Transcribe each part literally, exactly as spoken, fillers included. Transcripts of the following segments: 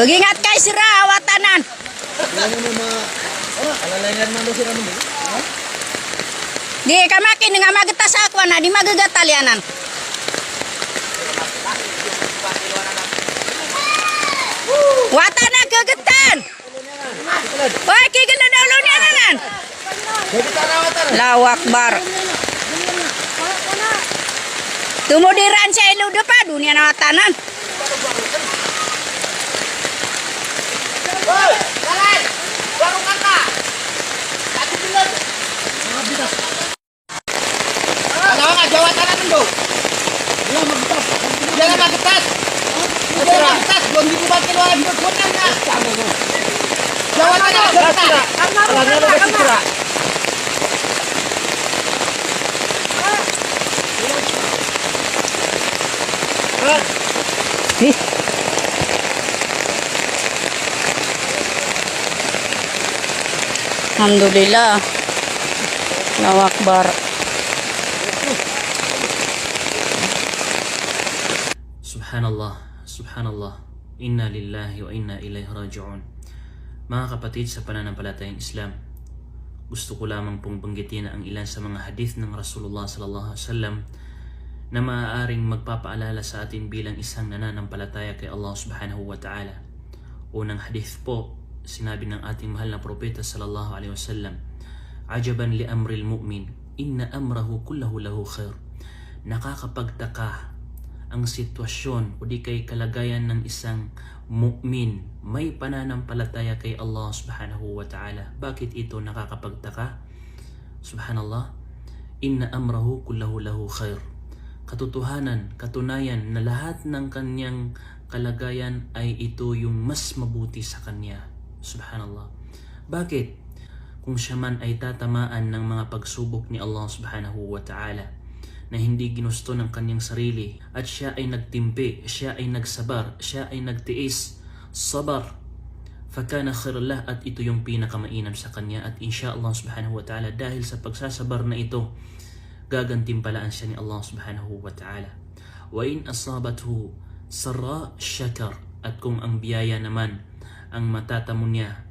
Pag-ingat kay sira, watanan. Di ka makining a magtas ako na, di magagatal yanan. Watanan, gagatan. Oy, kigil na daw lo niyan, anan. Allahu Akbar. Tumodiran sa ilo do pa, doniya na watanan. Ano nga, jawatan natin do. Diyan na magtas. Diyan na magtas. Diyan na magtas. Doon dito ba kinuha? Doon na na. Jawatan na, jawatan na. Alhamdulillah. Allahu Akbar. Subhanallah, subhanallah. Inna lillahi wa inna ilaihi raji'un. Mga kapatid sa pananampalatayang Islam, gusto ko lamang pong banggitin ang ilan sa mga hadith ng Rasulullah sallallahu alaihi wasallam na maaaring magpapaalala sa atin bilang isang nananampalataya kay Allah Subhanahu wa Ta'ala. Unang hadith po, sinabi ng ating mahal na propeta sallallahu alaihi wasallam, "Ajaban li amril mu'min, inna amrahu kullahu lahu khair." Nakakapagtaka ang sitwasyon o di kay kalagayan ng isang mu'min, may pananampalataya kay Allah Subhanahu wa Ta'ala. Bakit ito nakakapagtaka? Subhanallah. "Inna amrahu kullahu lahu khair." Katotohanan, katunayan na lahat ng kanyang kalagayan ay ito yung mas mabuti sa kanya. Subhanallah. Bakit? Kung siya man ay tatamaan ng mga pagsubok ni Allah Subhanahu wa Ta'ala na hindi ginusto ng kanyang sarili, at siya ay nagtimpi, siya ay nagsabar, siya ay nagtiis, sabar, fakana khairan lah, at ito yung pinakamainam sa kanya, at insha Allah Subhanahu wa Ta'ala, dahil sa pagsasabar na ito, gagantimpalaan siya ni Allah Subhanahu wa Ta'ala. Wa in asabathu sarra shakar, at kung ang biyaya naman ang matatamo niya,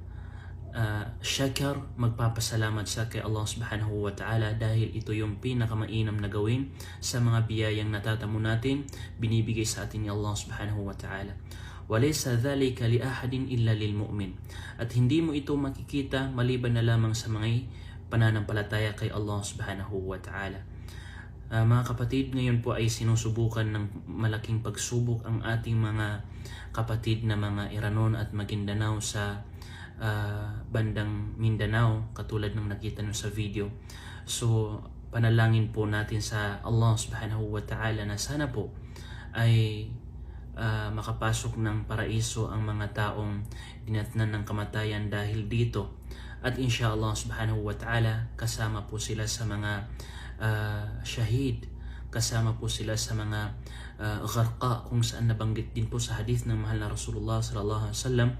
ah, shakar, magpapasalamat siya kay Allah Subhanahu wa Ta'ala, dahil ito yung pinakamainam na gawin sa mga biyayang natatamo natin, binibigay sa atin ni Allah Subhanahu wa Ta'ala. "Wa laysa dhalika li ahadin illa lil mu'min." At hindi mo ito makikita maliban na lamang sa mga pananampalataya kay Allah Subhanahu wa Ta'ala. Ah, mga kapatid, ngayon po ay sinusubukan ng malaking pagsubok ang ating mga kapatid na mga Iranon at Maguindanao sa, ah, bandang Mindanao, katulad ng nakita nyo sa video. So, panalangin po natin sa Allah Subhanahu wa Ta'ala na sana po ay, ah, makapasok ng paraiso ang mga taong dinatnan ng kamatayan dahil dito. At insha Allah Subhanahu wa Ta'ala, kasama po sila sa mga, ah, shahid, kasama po sila sa mga, ah, gharqa, kung saan nabanggit din po sa hadith ng mahal na Rasulullah sallallahu alaihi wasallam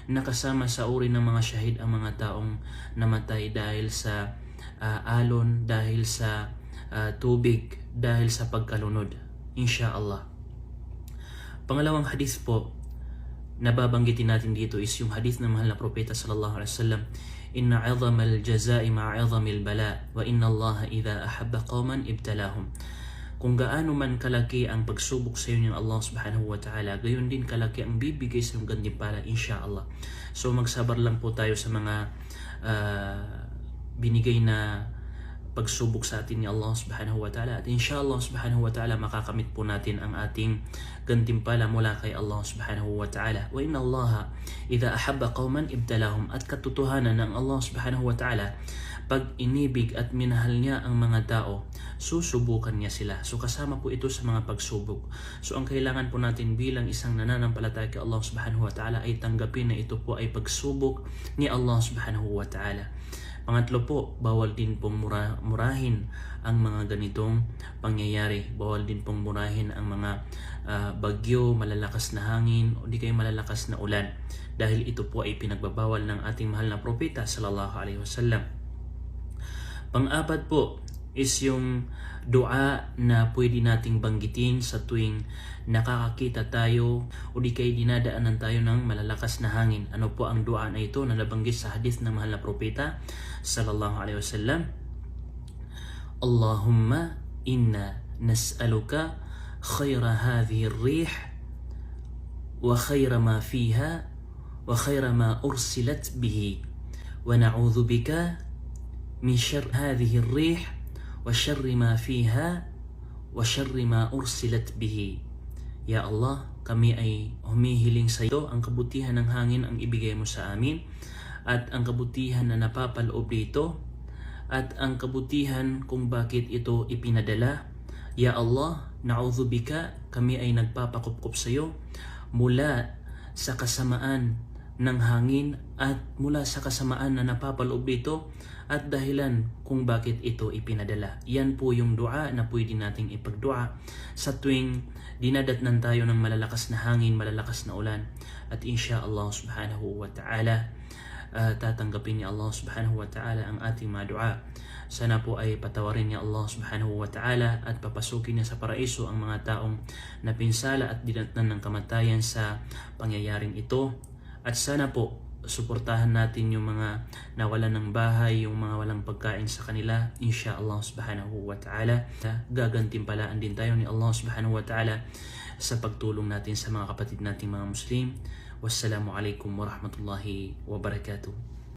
na kasama sa uri ng mga shahid ang mga taong namatay dahil sa, ah, alon, dahil sa, ah, tubig, dahil sa pagkalunod. Insha Allah. Pangalawang hadith po na babanggitin natin dito is yung hadith ng mahal na propeta sallallahu alaihi wasallam, "Inna azamal jazai ma'a azamil bala, wa inna Allaha idha ahabba qawman ibtalahum." Kung gaano man kalaki ang pagsubok sa iyo ng Allah Subhanahu wa Ta'ala, gayon din kalaki ang bibigay sa iyong gantimpala, insha Allah. So, magsabar lang po tayo sa mga, ah, binigay na pagsubok sa atin ni Allah Subhanahu wa Ta'ala. At insha Allah Subhanahu wa Ta'ala, makakamit po natin ang ating gantimpala mula kay Allah Subhanahu wa Ta'ala. "Wa inna Allaha idha ahabba qawman ibtalahum." At katotohanan ng Allah Subhanahu wa Ta'ala, pag inibig at minahal niya ang mga tao, susubukan niya sila. So, kasama po ito sa mga pagsubok. So, ang kailangan po natin bilang isang nananampalataya kay Allah Subhanahu wa Ta'ala ay tanggapin na ito po ay pagsubok ni Allah Subhanahu wa Ta'ala. Pangatlo po, bawal din pong mura-, murahin ang mga ganitong pangyayari. Bawal din pong murahin ang mga, ah, bagyo, malalakas na hangin, o di kaya malalakas na ulan. Dahil ito po ay pinagbabawal ng ating mahal na propeta, sallallahu alaihi wasallam. Pang-apat po, Is yung dua na pwede nating banggitin sa tuwing nakakakita tayo o di kaya dinadaanan tayo ng malalakas na hangin. Ano po ang dua na ito na nabanggit sa hadith ng mahal na propeta, sallallahu alaihi wasallam? Allahumma inna nas'aluka khayra hadhihi ar-rih wa khayra ma fiha wa khayra ma ursilat bihi, wa na'udhu bika min sharri hadhihi ar-rih wa sharri ma fiha wa sharri ma ursilat bihi. Ya Allah, kami ay humihiling sa iyo ang kabutihan ng hangin ang ibigay mo sa amin, at ang kabutihan na napapaloob dito, at ang kabutihan kung bakit ito ipinadala. Ya Allah, na'udhu bika, kami ay nagpapakupkup sa iyo mula sa kasamaan ng hangin at mula sa kasamaan na napapaloob dito at dahilan kung bakit ito ipinadala. Yan po yung dua na pwede nating ipagdua sa tuwing dinadatnan tayo ng malalakas na hangin, malalakas na ulan. At insha Allah subhanahu wa ta'ala, ah, tatanggapin ni Allah subhanahu wa ta'ala ang ating mga dua. Sana po ay patawarin ni Allah subhanahu wa ta'ala at papasukin niya sa paraiso ang mga taong napinsala at dinatnan ng kamatayan sa pangyayaring ito. At sana po, suportahan natin yung mga nawalan ng bahay, yung mga walang pagkain sa kanila, insha Allah subhanahu wa ta'ala. Gagantimpalaan din tayo ni Allah subhanahu wa ta'ala sa pagtulong natin sa mga kapatid nating mga Muslim. Wassalamu alaikum warahmatullahi wabarakatuh.